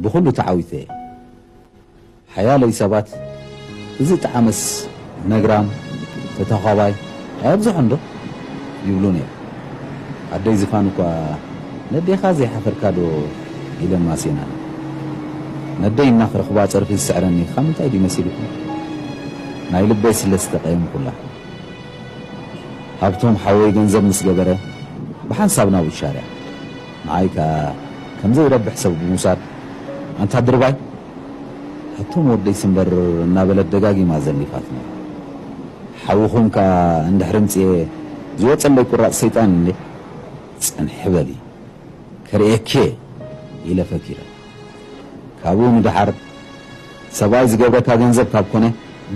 ብኹሉ ተዓዊተ እየ። ሓያለይ ሰባት፣ "እዚ ጠዓመስ ነግራም፣ ተተዃባይ ኣየብዝሖን ዶ?" ይብሉኒ እዮም። ኣደይ ዝፋን እኳ፣ "ነዴኻ ዘይሓፈርካ ዶ?" ኢለን ማሴናኒ። ነደይ እናኽረኽባ ጸርፊ ዝስዕረኒ ካብ ምንታይ ድዩ መሲልኩም? ናይ ልበይ ስለ ዝተቐየምኩላ። ሃብቶም ሓወይ ገንዘብ ምስ ገበረ፣ ብሓንሳብ ናብኡ ሻርያ። ንዓይ ከኣ ከም ዘይረብሕ ሰብ ብምውሳድ፣ "ኣንታ ድርባይ፣ ሃብቶም ወደይሲ እምበር" እናበለት ደጋጊማ ዘሊፋትና። ሓውኹም ከኣ እንድሕሪ ምጽኤ ዝወጸለይ ቁራጽ ሰይጣን እንዴ፣ "ጽንሒ በሊ፣ ከርእየኪ" ኢለ ፈኪረ። ካብኡ ንደሓር፣ "ሰብኣይ ዝገብረካ ገንዘብ ካብ ኮነ፣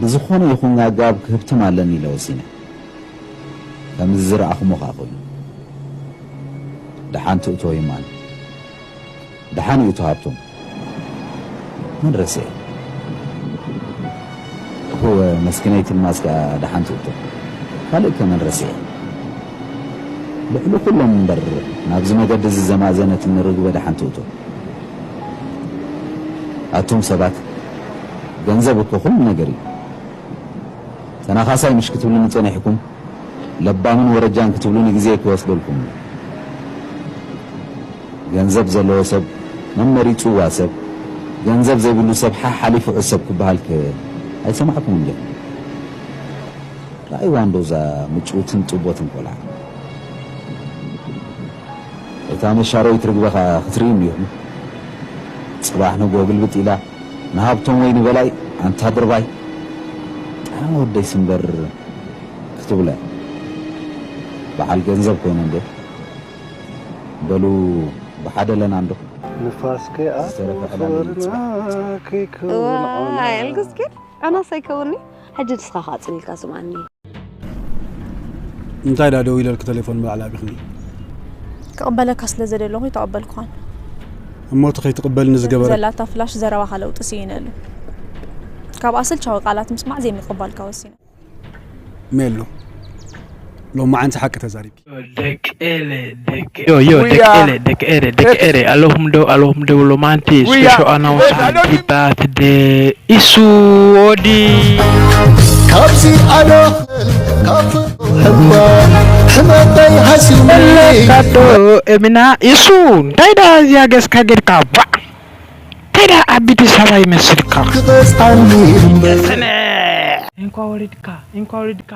ብዝኾነ ይኹን ኣገባብ ክህብትም ኣለኒ" ኢለ ወሲነ። ከምዚ ዝረኣኹሞ ከኣ ኮይኑ። ደሓን ትእቶ ይማን። ደሓን ይእቶ ሃብቶም። መን ረስዐ? እወ፣ መስኪነይቲ ኣልማዝ ከኣ ደሓን ትእቶ። ካልእ ከ መን ረስዐ? ልዕሊ ኩሎም እምበር፣ ናብዚ መገዲ እዚ ዘማእዘነትኒ ርግበ ደሓን ትእቶ። ኣቱም ሰባት፣ ገንዘብ እኮ ኩሉ ነገር እዩ። ተናኻሳይ ምሽ ክትብሉኒ ጸኒሕኩም፣ ለባምን ወረጃን ክትብሉኒ ግዜ ኣይክወስደልኩምን። ገንዘብ ዘለዎ ሰብ፣ መመሪጽዋ ሰብ፣ ገንዘብ ዘይብሉ ሰብ ሓሓሊፉ ዕሰብ ክበሃል ከ ኣይሰማዕኩምን ዲኹም? ረኣይዋ እንዶ እዛ ምጭውትን ጥቦትን ቆልዓ። እታ መሻረዊት ርግበ ኸኣ ክትርእዩ እንዲኹም። ጽባሕ ንግሆ ግልብጥ ኢላ ንሃብቶም ወይ ንበላይ፣ "ኣንታ ድርባይ፣ ጠዓመ ወደይሲ እምበር" ክትብለ። በዓል ገንዘብ ኮይነ እንዴ? በሉ ብሓደ ለና እንዶ። ንፋስ ከይኣ ዝተረፈ ዕላል ወፈርና ይምጻእ። ከይከውን ዋ፣ ዖና። ኣልክስኪ ዖናስ ኣይከውንኒ። ሕጂ ንስኻ ከኣ ጽሊልካ ስምዓኒ። እንታይ ዳ ደው ኢለልክ ተሌፎን ምባል ኣቢኽኒ? ክቕበለካ ስለ ዘደለኹ ኣይተቐበልኩኻን። እሞ እቲ ከይትቕበልኒ ዝገበረ? ዘላታ ፍላሽ ዘረባኻ ለውጢ ስኢነሉ። ካብ ኣሰልቻዊ ቃላት ምስማዕ ዘይምቕባልካ ወሲነ። ሜሉ፣ ሎማዓንቲ ሓቂ ተዛሪብኪ። ደቂ ኤረ፣ ደቂ ዮ፣ ዮ፣ ደቂ ውያ። ኤረ፣ ደቂ ኤረ፣ ደቂ ኤረ፣ ኣለኹም ዶ፣ ኣለኹም ዶ፣ ሎማዓንቲ ውያ። ስፔሻል ኣናውንስመንት ዲባት ደ ኢሱ ኦዲ። ካብዚ ኣነ ካብ ሕባ ሕመቀይ ሃሲውኒ። ለካዶ ኤሚና ኢሱ፣ እንታይ ዳ እዚኣ ገጽካ ጌርካ? ባ! እንታይ ዳ ኣብ ኣዲስ ኣበባ ይመስልካ? ክበዝሓኒ እምበር። እንኳ ወሪድካ፣ እንኳ ወሪድካ።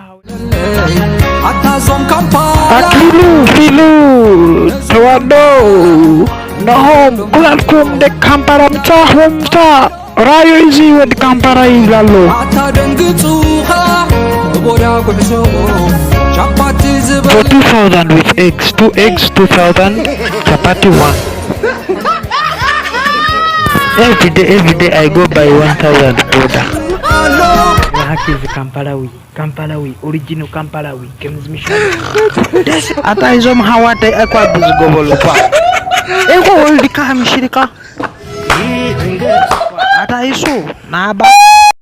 ኣታ ዞም ካምፓላ። ኣኪሉ ፊሉ ተዋዶ ነሆም ኩላልኩም ደቂ ካምፓላ ምጻኹም ምጻ ራዮ እዚ ወዲ ካምፓላ ይብል ኣሎ። ኣታ ደንግጹኻ ብቦዳ ጉዕዞ ቻፓቲ ዝበል። For two thousand with eggs, two eggs, two thousand, chapati one. Every day, every day I go buy one thousand boda. Mahaki is Kampalawi, Kampalawi, original Kampalawi, Kems Michel. This, ኣታ እዞም ሃዋተይ እኳ ብዝገበሉ እኳ። እኮ ወልድካ ምሽሪካ። ኣታ ይሱ፣ ናባ።